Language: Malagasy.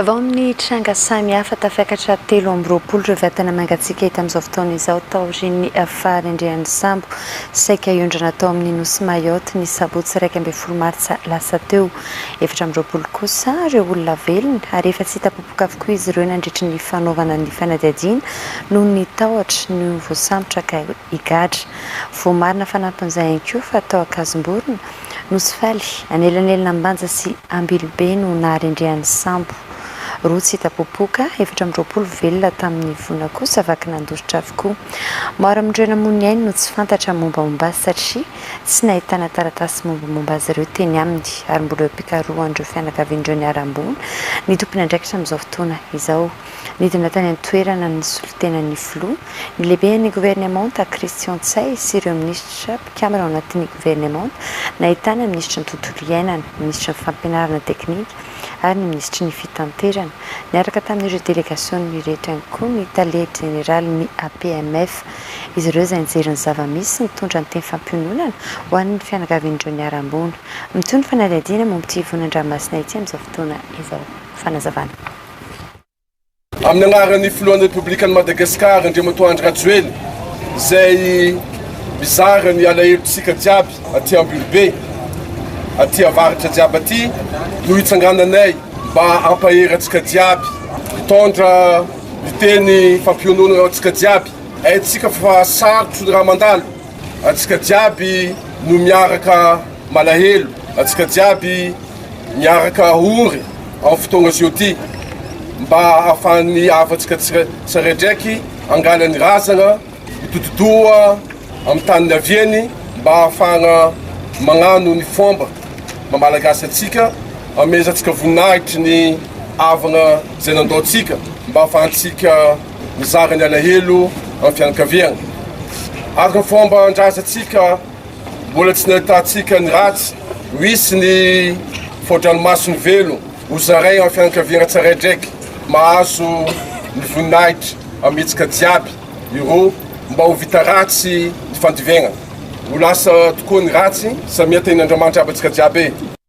Vaovao amin'ny tranga samihafa, tafiakatra 23 ireo vatana mangatsiaka hita amin'izao fotoana izao taorian'ny faharendrehan'ny sambo saika hiondrana tao amin'ny nosy Mayotte ny sabotsy 11 martsa lasa teo. 24 kosa ireo olona velona ary efa tsy hita popoka avokoa izy ireo nandritry ny fanaovana ny fanadihadiana noho ny tahotra ny ho voasambotra ka higadra. Voamarina fanampin'izay ihany koa fa tao Ankazomborona, Nosy Faly, anelanelan'Ambanja sy Ambilobe no naharendrehan'ny sambo. Roa tsy hita popoka, 24 velona tamin'ny voina kosa vaky nandositra avokoa. Maro amin'ireo namoy ny ainy no tsy fantatra mombamomba azy satria tsy nahitana taratasy mombamomba azy ireo teny aminy ary mbola eo am-pikarohan'ireo fianakavian'ireo niharam-boina ny tompon'andraikitra amin'izao fotoana izao. Nidina tany an-toerana ny solontenan'ny filoha, ny lehiben'ny governemanta Christian Ntsay sy ireo minisitra mpikambana ao anatin'ny governemanta, nahitana ny minisitry ny tontolo iainana, ny minisitry ny fampianarana teknika ary ny minisitry ny fitanterana. Niaraka tamin'ireo delegasionina ireto ihany koa ny tale jeneralin'ny APMF. Izy ireo izay nijery ny zava-misy nitondra ny teny fampiononana ho an'ny fianakavian'ireo niharam-boina. Mitohy ny fanadihadiana momba ity vonan-dranomasina ity amin'izao fotoana izao. Fanazavana. Amin'ny anaran'ny Filohan'ny Repoblikan'i Madagasikara Andriamatoa Andry Rajoelina izay mizara ny alahelontsika jiaby aty Ambilobe, aty avaratra jiaby aty no hitsangananay mba hampahery antsika jiaby, hitondra ny teny fampiononana ho antsika jiaby. Haintsika fa sarotro ny raha mandalo, antsika jiaby no miaraka malahelo, antsika jiaby miaraka ory amin'ny fotoagna zao ty mba ahafahan'ny havantsika tsiraidraiky angala ny razagna hitodi-doha amin'ny tany niaviany mba ahafahagna magnano ny fomba maha malagasy antsika, amezantsika voninahitry ny havagna izay nandao antsika mba ahafahantsika mizara ny alahelo amin'ny fianakaviagna. Araka ny fomban-drazantsika Mbola tsy nahitantsika ny ratsy, ho hisy ny fao-dranomason'ny velona ho zaraina amin'ny fianakaviana tsiraidraiky mahazo ny voninahitra amintsika jiaby ireo mba ho vita ratsy ny fandivenana. Ho lasa tokoa ny ratsy, samia tahin'Andriamanitra aby antsika jiaby e!